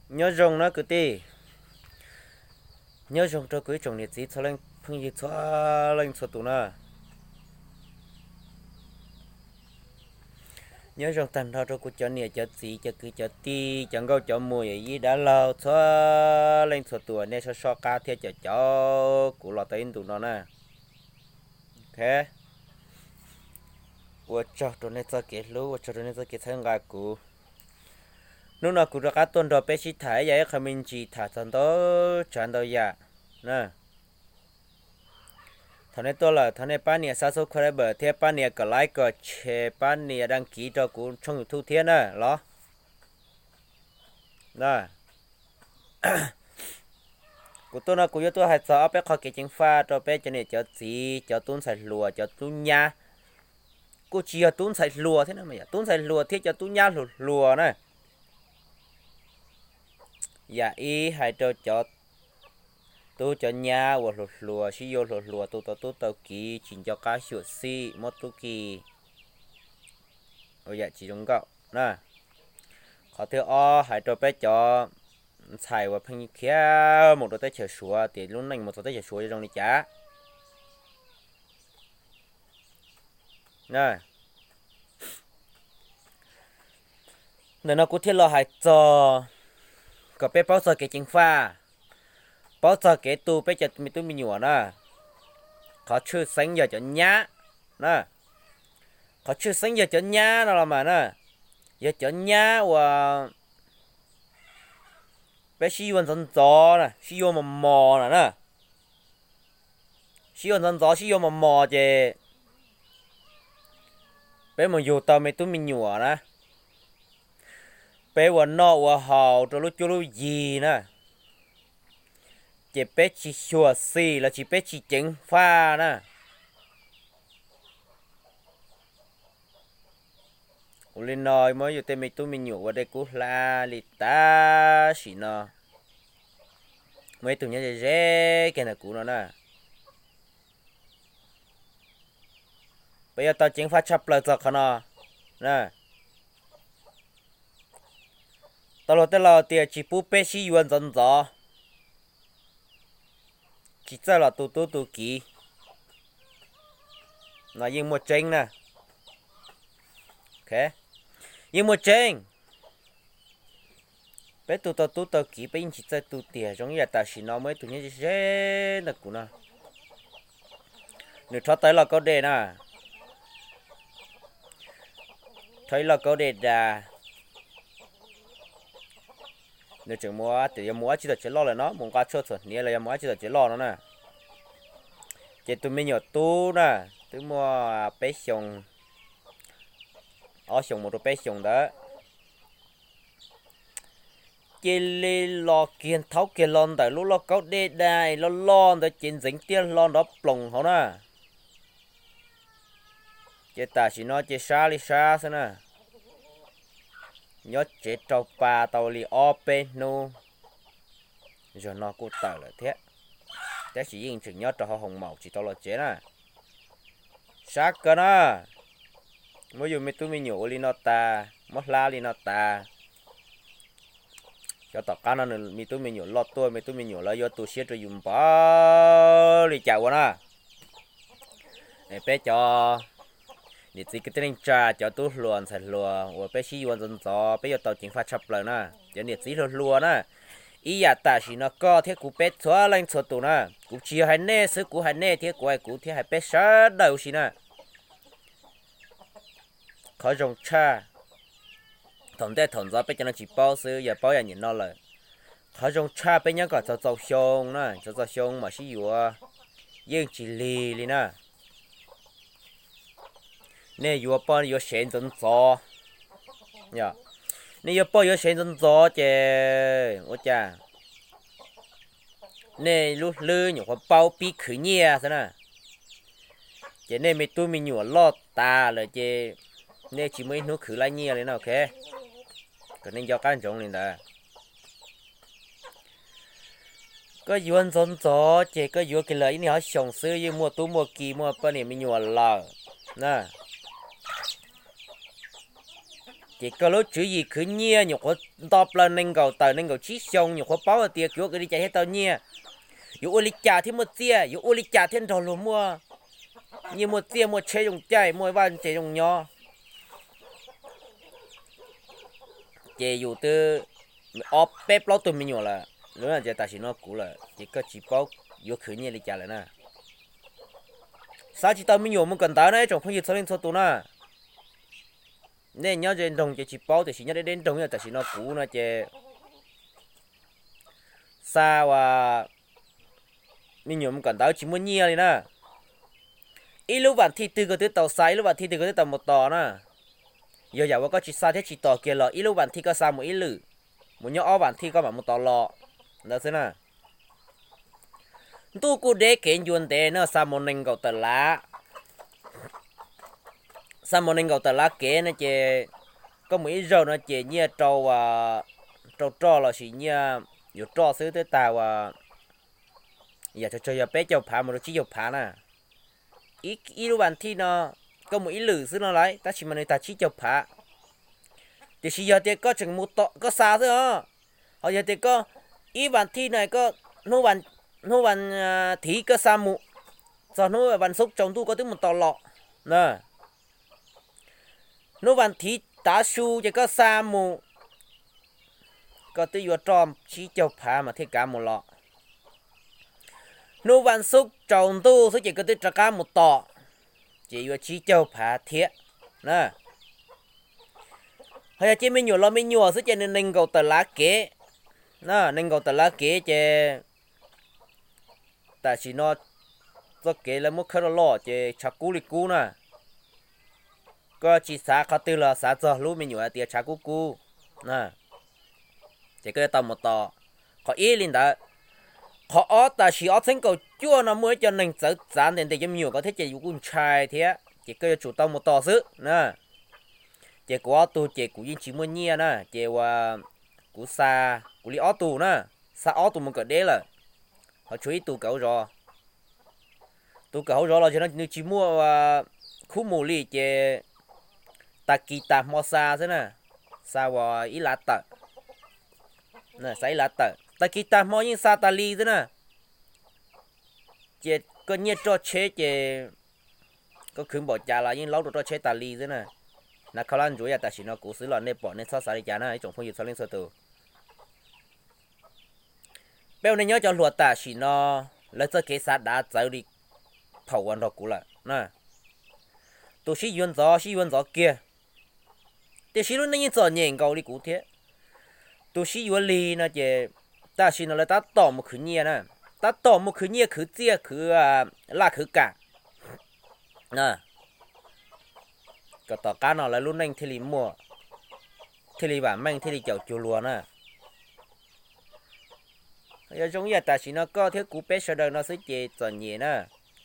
Nyob zoo na kwv tij, nyob zoo rau kuv ib tsoom niam txiv txhua leej phooj ywg txhua leej txhua tus na. Nyob zoo tag nrho rau kuv cov niam cov txiv cov kwv cov tij cov nkauj cov muam yawm yij dab laug txhua leej txhua tus nej soj soj qab thiab cov caum kuv los tau ib ntus no na. Ua tsaug rau nej txoj kev hlub, ua tsaug rau nej txoj kev txhawb nqa kuv. Hnub no kuv rov qab tuaj nrog peb sib tham ib yam ib qho me ntsis tham txog ntau tsav ntau yam na. Thaum nej tuaj lawm thov nej pab nias subscribe thiab pab nias kom like kom share pab nias đăng ký rau kuv tshooj YouTube thiab na los. Kuv tuaj no kuv yuav tuaj hais txog ob peb qho kev ceev faj rau peb cov niam cov txiv cov tub ntxhais hluas cov tub nyab. Kuj tsis yog tub ntxhais hluas thiab, tub ntxhais hluas thiab cov tub nyab hluas hluas na. Yam ib hais rau cov tub cov nyab uas hluas hluas sib yuav hluas hluas tu tau tub tau kiv tsis nco qab xyuam xim muab tub ki ua yam tsis zoo nkauj na. Qhov thib ob hais rau peb cov ntxhais uas pheej khiav mus rau teb chaws Suav tias lub neej mus txog teb chaws Suav yuav zoo li cas. Ntawm no kuv thiaj los hais txog kom peb paub txog kev ceev faj, paub txog kev tu peb cov me tub me nyuam na. Qhov tshwj xeeb yog cov nyab na. Qhov tshwj xeeb yog cov nyab no los mas na, yog cov nyab uas peb sib yuav ntxov ntxov na, sib yuav mos mos na na. Sib yuav ntxov ntxov sib yuav mos mos ces peb mus yug tau me tub me nyuam na, peb ua noj ua haus rau lub cuab lub yig na, ces peb tsis xyuam xim los sis peb tsis ceev faj na. Ua li no muab yus tej me tub me nyuam ua dej kub hlab li tam sim no. Muaj ib tug nyob ze ze kiag ntawm kuv no na. Peb yuav tau ceev faj tshaj plaws txog qhov no. Tau luag tej laus tias tsis pub peb sib yuav ntxov ntxov, tsis txawj los tu tub tu kiv. No yeej muaj tseeb na. Yeej muaj tseeb. Peb tu tau tub tau kiv peb yeej tsis txawj tu tiag. Zoo ib yam tam sim no muaj ib tug nyob ze ze ntawm kuv no, nws rho tau ib loj kaub dej na, rho ib loj kaub dej da. Nws tseem mus, tias yog mus ua tsis tau tsev loj lawm no, mus nqa tshuaj txhuam hniav los yog mus ua tsis tau tsev loj no na. Ces tus me nyuam tub na, twb muaj peb xyoo, ob xyoos mus rau peb xyoos ntawd, cia li los kiag thaub kiag los ntawm lub loj kaub dej da loj loj ntawd ces ntxeev tiaj hlo nrov ploos hauv na. Ces tam sim no ces sab li sab xwb na. Nyob tsev raug pa tau li ob peb hnub, zaum no kuj tawm lawm thiab, tab sis yeej tseem nyob rau hauv hoos maum tsis tau los tsev na. Sab kawg na, muab yus me tub me nyuam ua li no tas, muab hlab li no tas, xyov tom qab no nws me tub me nyuam loj tuaj me tub me nyuam lawv yuav tu siab rau yus npaum li cas ua na. Peb cov niam txiv kwv tij neej tsa cov tub hluas ntxhais hluas uas peb sib yuav ntxov ntxov peb yuav tau ceev faj tshaj plaws na. Cov niam txiv hluas hluas na, ib yam tam sim no koj thiab kuv peb txhua leej txhua tus na, kuv tsis yog hais nej xwb, kuv hais nej thiab kuv hais kuv thiab hais peb sawv daws huv si na. Qhov zoo tshaj, thaum ntej thaum ntxov peb cov no tsis paub xwb, yog paub yam nim no lawm. Qhov zoo tshaj peb nyob kom txaus txaus xyoo na, txaus txaus xyoo mam sib yuav, yeej tsis lig li na. Nej yuav poj yuav sev ntxov ntxov, nej yuav poj yuav sev ntxov ntxov ces ua cas nej lub hlwb nyuam qhuav paub pib khwv nyiaj xwb na. Ces nej me tub me nyuam loj tas lawm ces nej tsis muaj ib hnub khwv lab nyiaj li na, ok. Kom nej nco qab ntsoov li ntawd. Koj yuav ntxov ntxov ces koj yuav kiag lawm ib niag ob xyoos xwb yeej muaj tub muaj ki muaj poj niam me nyuam lawm na. Ces koj lub tswv yim khwv nyiaj nyuam qhuav nto plaws nees nkaum tawm nees nkaum tsib xyoo, nyuam qhuav paub hais tias yuav ua li cas thiaj tau nyiaj, yuav ua li cas thiaj muaj txiaj, yuav ua li cas thiaj nrog luag muaj nyiaj muaj txiaj, muaj tsheb zoo caij, muaj vaj tse zoo nyob. Ces yus twb ob peb plaub tug me nyuam lawm, lub tam sim no kuv lawm, ces koj tsis paub yuav khwv nyiaj li cas lawm na. Xa tsis tau me nyuam mus kawm ntawv na ib tsoom phooj ywg txhua leej txhua tus na. Nej nyob ze nroog ces tsis paub, tiam sis nyob deb deb nroog yog tam sim no kuv no ces xa uas me nyuam mus kawm ntawv tsis muaj nyiaj li na. Ib lub vam thij twg koj twb tau xa, ib lub vam thij twg koj twb tau mus tos na. Yog yam uas koj tsis xa thiab tsis tos kiag los ib lub vam thij koj xa mus ib lwm, mus nyob ob vam thij koj mam mus tos los ntawd xwb na. Ntuj kuj deb kev ncua ntev no xa mus nees nkaum tawm lav, xa mus nees nkaum tawm lav kev no ces koj mus ib zaug no ces nyiaj rau, rau roj los sis nyiaj yuav roj xwb twb tag uas yam tsawg tsawg yog peb caug phav mus rau tsib caug phav na. Ib lub vas thij no koj mus ib lwm xwb no lawm tab sis mas nws tag tsib caug phav. Tiam sis yog tias koj tseem mus tom koj xa xwb os, ho yog tias koj ib vas thij no koj hnub vas thiv koj xa mus, txog hnub vas xub tsaus ntuj koj twb mus tos los na. Hnub vas thiv tav su ces koj xa mus, koj twb yuav roj tsib caug phav mas thiaj kav mus los. Hnub vas xub tsaus ntuj xwb ces koj twb rov qab mus tom, ces yuav tsib caug phav thiab na. Ho yog cia me nyuam los me nyuam xwb ces nws nees nkaum tawm lav kev, nees nkaum tawm lav kev ces tam sim no txoj kev lawv muab khawb loj loj ces tshav kub li kub na. Koj tsis xav qhov twg los xav txog hlub me nyuam hais tias tshav kub kub, ces koj yuav tau mus tos. Qhov ib li ntawd. Qhov ob, tam sim ob txhiab kaum cuaj no muaj ib co neeg txawv txav ntes ntes cov me nyuam ko thiab ces yus kuj ntshai thiab ces koj yuav tsum tau mus tos xwb na. Ces kuv ob tug ces kuv yeej tsis muaj nyiaj na ces uas kuv xa kuv li ob tug na, xa ob tug mus kawm deb lawm, ho tshuav ib tug kawm hauv zov. Tus kawm hauv zov los zaum no nws tsis muaj khub mus li ces tag kis tag hmo xa xwb na, xa uas ib lav tawm, xa ib lav tawm tag kis tag hmo yeej xa tas li xwb na. Ces koj nyiaj roj tsheb ces koj khwv npaum cas los yeej laub rau roj tsheb tas li xwb na. Hnav khaub hlab ntsuav yam tam sim no kuv xwb los nej pom nej txhob xav li cas na ib tsoom phooj ywg txhua leej txhua tus. Peb ua neej nyob cov hluas tam sim no lawv txoj kev xav dav txawv li thaum uas nrog kuv lawm na. Tus sib yuav ntxov sib yuav ntxov kiag, tiam sis lub neej yeej txom nyem nkaus li kuv thiab. Tus sib yuav lig no ces tam sim no lawv tab tom mus khwv nyiaj na, tab tom mus khwv nyiaj khwv txiaj khwv laj khwv kam kom tom qab no lawv lub neej thiaj li muaj, thiaj li vam meej thiaj li caum cuag luag na. Yog zoo ib yam tam sim no koj thiab kuv peb sawv daws no xwb ces txom nyem na.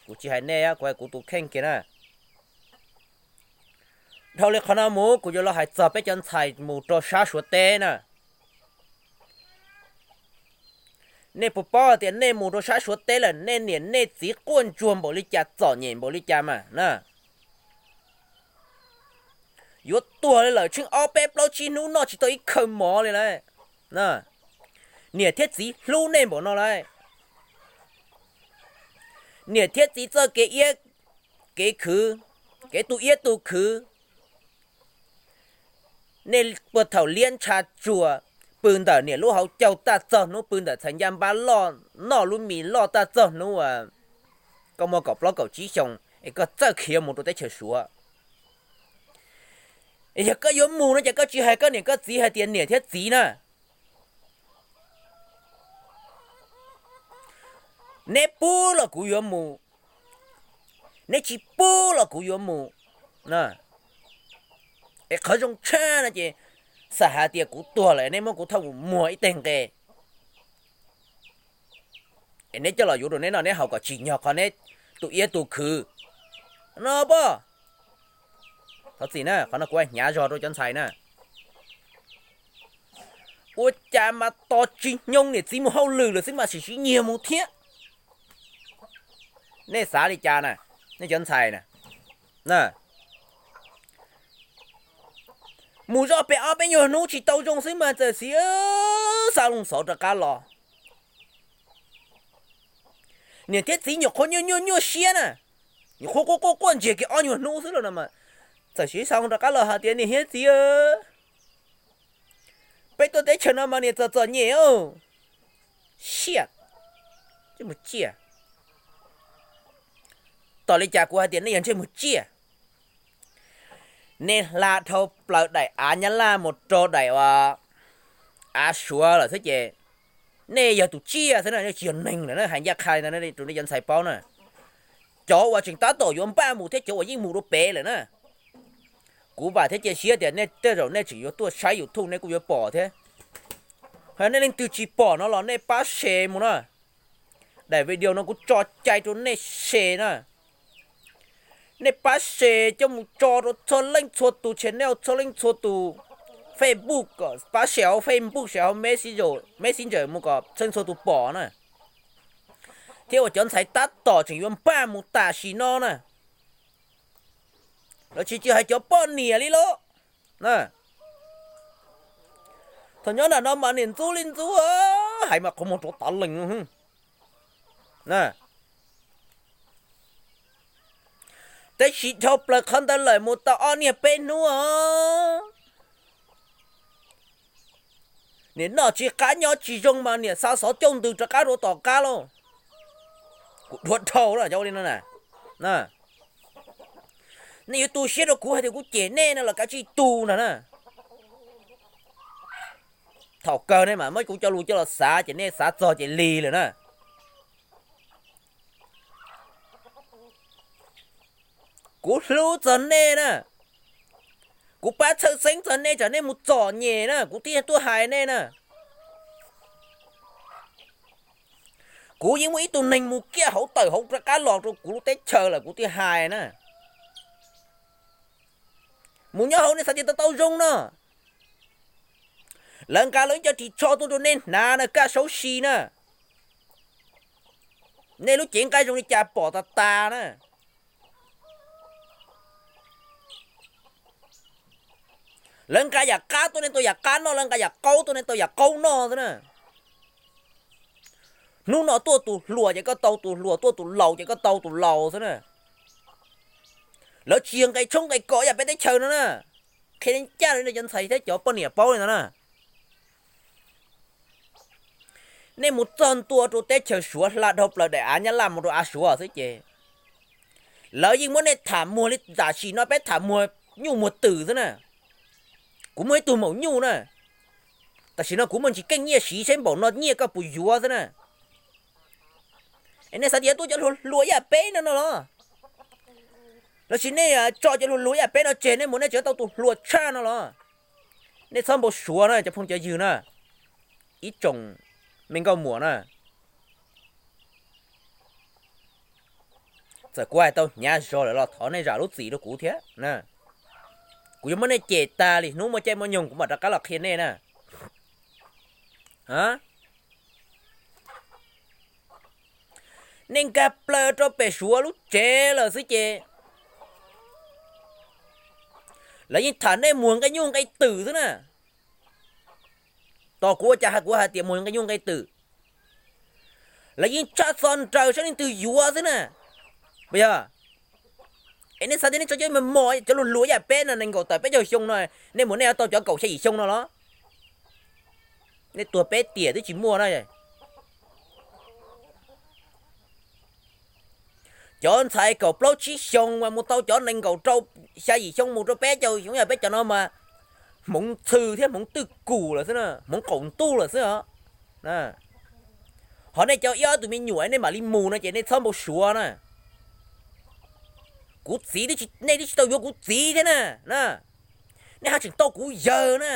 Kuv tsis hais nej, kuv hais kuv tus kheej kiag na. Dhau li qhov no mus kuv yuav los hais txog peb cov ntxhais mus rau sab Suav teb na. Nej puas paub hais tias nej mus rau sab Suav teb lawm nej niam nej txiv quaj ntsuag npaum li cas txom nyem npaum li cas mas na? Yuav tuag li lawm tsheej ob peb plaub tsib hnub noj tsis tau ib khaw mov li lawm. Niam thiab txiv hlub nej npaum no lawm. Niam thiab txiv txoj kev iab kev khwv, kev tu iab tu khwv, nej puag thaum liab ntsha tsuag, pw ntawm niam lub hauv caug taj txog hnub pw ntawm txhais ncaj npab loj, noj lub mis loj taj txog hnub koj muaj kaum plaub kaum tsib xyoos es koj txawj khiav mus rau teb chaws Suav. Yog koj yuav mus no ces koj tsis hais koj niam koj txiv hais tias niam thiab txiv na, neb pub los kuv yuav mus, neb tsis pub los kuv yuav mus. Es qhov zoo tshaj no ces xam hais tias kuv tuag lawm neb muab kuv thauj mus muag ib teg nqe, es neb coj los yuav rau neb noj neb haus kom tsim nyog qhov neb tu iab tu khwv no poj. Thov txim na, qhov no kuv hnyav zog rau cov ntxhais na. Ua cas mas tos tsis hnyoo niam txiv mus hauj lwm lawm xwb mas sim siv nyiag mus thiab. Nej xav li cas na, nej cov ntxhais na? Mus zoj pem ob peb nyuag hnub tsis tau zoo xwb mas txawm siv xa loo xov rov qab los. Niam thiab txiv nyuam qhuav nyuaj nyuaj nyuaj siab na, nyuam qhuav quaj quaj quaj ntsiag kiag ob nyuag hnub xwb los no mas txawm siv xa loo rov qab los hais tias niam thiab txiv, peb tuaj teb chaws no mas niam txom txom nyem. Siab, ntsej muag tsiaj. Tos li cas kuv hais tias nej yog ntsej muag tsiaj. Nej hla dhau plaws daim av Nyab Laj mus rau daim av Suav lawm xwb ces nej yog tus tsiaj xwb na, nej tsis yog neeg lawm na. Hais ncaj qha li ntawd rau nej cov ntxhais paub na. Cov uas tseem tab tom yuav npaj mus thiab cov uas yeej mus rau pem lawm na, kuv vam thiab cia siab tias nej tej zaum nej tseem yuav tuaj saib YouTube nej kuj yuav pom thiab. Hos nej leej twg tsis pom no los nej pab share mus na. Daim video no kuv tso cai rau nej share na. Nej pab share coj mus tso rau txhua leej txhua tus channel, txhua leej txhua tus Facebook, pab share hauv Facebook, share hauv Messenger, Messenger mus kom txhua leej txhua tus pom na. Thiab uas cov ntxhais tab tom tseem yuav npaj mus tam sim no na, los tsis cia hais cov poj niam li lauj. Thaum nyob nram no mas niam ntxub li ntxub, hais mas qhov muag rov tav lees. Tab sis dhau plaws qhov ntawd lawm mus tau ob niag peb hnub os, niam noj tsis qab nyob tsis zoo mas niam xa xov cauj ntws rov qab rau tom qab lauj. Kuv dhuav dhau na cov ua li no na. Nej yuav tu siab rau kuv hais tias kuv cem nej no los kav tsij tu ntag na. Thaum kawg nej mam muab kuv cov lus coj los xav ces nej xav txog ces lig lawm na. Kuv hlub txog nej na, kuv pab txhawj xeeb txog nej tsam nej mus txom nyem na kuv thiaj tuaj hais nej na. Kuv yeej muaj ib tug neeg mus kiaj hauv tawm hauv rov qab los rau kuv lub teb chaws lawm kuv thiaj hais na. Mus nyob hauv nej xav tias tau tau zoo no. Lawv nqa lawv cov ris tsho tuaj rau nej hnav na kaj saub si na. Nej lub cev nqaij zoo li cas pom tas tas na. Lawv nqa yam qab tuaj nej tau yam qab noj, lawv nqa yam qaub tuaj nej tau yam qaub noj xwb na. Hnub no tuaj tus hluas ces koj tau tus hluas, tuaj tus laus ces koj tau tus laus xwb na. Lawv tsis yog nqe tshoob nqe kos yam peb teb chaws no na. Qhia ncaj rau nej cov ntxhais thiab cov poj niam paub li ntawd na. Nej mus txog ntua rau teb chaws Suav hla dhau plaws daim av Nyab Laj mus rau av Suav xwb ces lawv yeej muab nej tham muag li tam sim no peb tham muag nyuj muag twm xwb na. Kuv muaj ib tug maum nyuj na, tam sim no kuv muaj ntsis keej nyiaj siv seb npaum no nyiaj koj puas yuav xwb na. Es nej xav tias yuav tuaj cov hluas hluas yam peb no no los? Lossis nej tso cov hluas hluas yam peb no tseg nej mus nej tseem tau tus hluas tshaj no los? Nej txhob npau suav na cov phooj cov ywg na, ib tsoom me nkauj muam na. Txawm kuv hais tau hnyav zog lawm los thov nej zam lub txim rau kuv thiab. Kuv yuav muab nej cem tas li, hnub muaj caij muaj nyoog kuv mam rov qab los qhia nej na. Nej nkag plaws rau pem Suav lub tsev lawm xwb ces lawv yeej tham nej muag nqe nyuj nqe twm xwb na. Tos kuv ua cas hais kuv hais tias muag nqe nyuj nqe twm. Lawv yeej tshaj xo nraws saib leej twg yuav xwb na. Puas yog? Es nej xav tias nej tso cov mos mos cov luag luag yam peb no nees nkaum tawm peb caug xyoo no, nej mus nej yuav tau cov kaum xya yim xyoo no los? Nej tuag peb tiam twb tsis muaj na. Cov ntxhais kaum plaub tsib xyoo mas mus tau cov nees nkaum rau xya yim xyoo mus rau peb caug xyoo yam peb cov no mas hmoov ntxhw thiab hmoov twj kum lawm xwb na, hmoov qaum ntuj lawm xwb os. Ho nej cov ib ob tug me nyuam nej mam li mus no ces nej txhob npau suav na. Kuv txiv, nej twb tsis tau yuav kuv txiv thiab na, nej haj tseem tau kuv yawg na.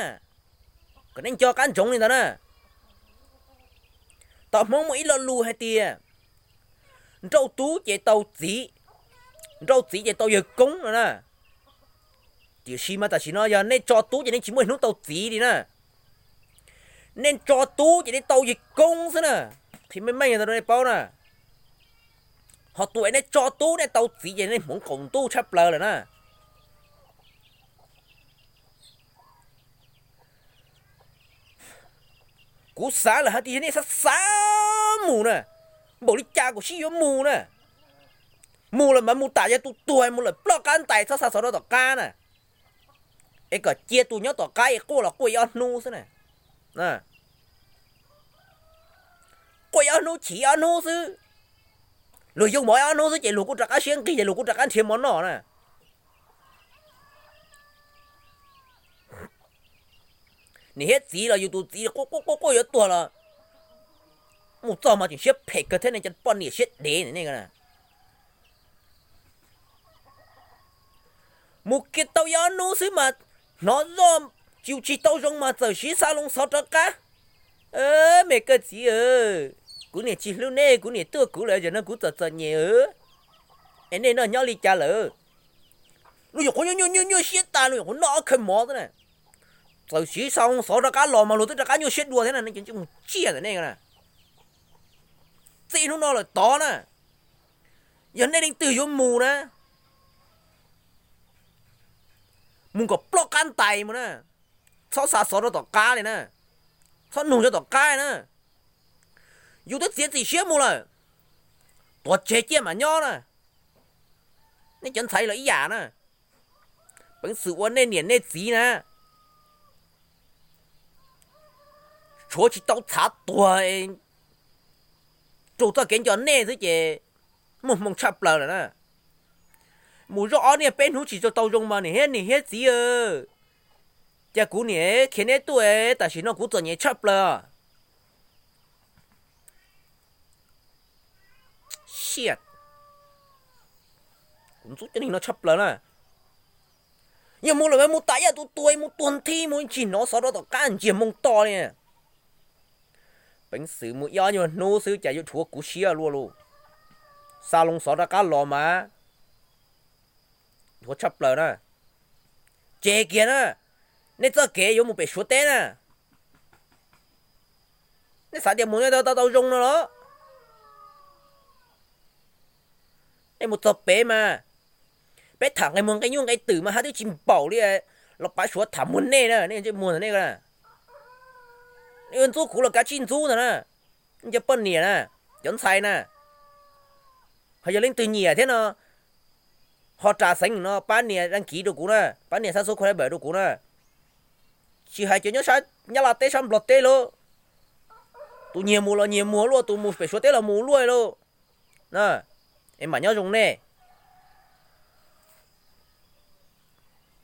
Kom nej nco qab ntsoov li ntawd na. Tau Hmoob muaj ib lo lus hais tias nrauj tub ces tau txiv, nrauj txiv ces tau yawg koob no na. Tiam sis mas tam sim no yog nej tso tub ces nej tsis muaj hnub tau txiv li na. Nej tso tub ces nej tau yawg koob xwb na. Qhia meej meej rau nej paub na. Ho tus es nej tso tub nej tau txiv ces nej hmoov qaum ntuj tshaj plaws lawm na. Kuv xav lawm hais tias yog nej xav xav mus na, npaum li cas kuv sib yuav mus na. Mus lawm mas mus tas yog tus tuag, mus lawm ploj qab ntais, txhob xa xov rau tom qab na. Es kom cia tus nyob tom qab es quaj los quaj ib ob hnub xwb na. Quaj ib ob hnub chim ib ob hnub xwb. Luag yoo mov ib ob hnub xwb ces luag kuj rov qab siab nqig ces luag kuj rov qab nrhiav mov noj na. Niam thiab txiv los yus tus txiv quaj quaj quaj quaj yuav tuag los mus txog mas tseem siab phem kawg thiab ne, cov poj niam siab dev ntawm nej na. Mus kiag tau ib ob hnub xwb mas hnov zoj tsis tau zoo mas txawm siv xa loo xov rov qab. Me koj txiv, kuv niam tsis hlub nej, kuv niam tuaj kuv lawm, zaum no kuv txom txom nyem, es nej noj nyob li cas lawm? Luag nyuam qhuav nyuaj nyuaj nyuaj siab tas, luag nyuam qhuav noj ob khawv mov xwb na, txawm siv xa loo xov rov qab los mas luag twb rov qab nyuaj siab dua thiab na. Nej cov tsiaj ntawm nej na, txij hnub no lawm tod na, yog nej leej twg yuav mus na, mus kom ploj qab ntais mus na, txhob xa xov rau tom qab li na, txhob nug rau tom qab na. Yus twb txiav txim siab mus lawm, tuav tseg ciaj mam nyob na. Nej cov ntxhais los ib yam na, peev xwm ua nej niam nej txiv na, tshuav tsis tau txhav tuag, raug txoj kev nco nej xwb ces muaj hmoo tshaj plaws lawm na. Mus zoj ob niaj peb hnub tsis tau zoo mas niam thiab niam thiab txiv, cas kuv niam khiav neb tuaj, tam sim no kuv txom nyem tshaj plaws. Kuv ntxub cov neeg no tshaj plaws na. Yog mus lawm mus tas ib yam tus tuag, mus tuag nthi mus tsis hnov xov rau tom qab ntsiag moo to li. Peev xwm mus ib ob nyuag hnub xwb cas yuav dhuav kuv siab luaj li. Xa loo xov rov qab los mas dhuav tshaj plaws na. Tseg kiag na, nej txoj kev yuav mus pem Suav teb na. Nej xav tias mus tau tau zoo no los? Nej mus txog pem mas peb tham nqe muag nqe nyuj nqe twm mas haj twb tsis npaum li los pav Suav tham muag nej na, nej ntsej muag ntawm nej. Nej yuav ntxub kuv los kav tsij ntxub ntag na. Nej cov poj niam na, cov ntxhais na, ho yog leej twg nyiam thiab no ho ras xeev no pab nias đăng ký rau kuv na, pab nias subscribe rau kuv na. Tsis hais cov nyob sab Nyab Laj teb sab Nplog teb lauj, tus nyiag mus los nyiag mus luaj, tus mus pem Suav teb los mus luaj lauj. Es mam nyob zoo nej.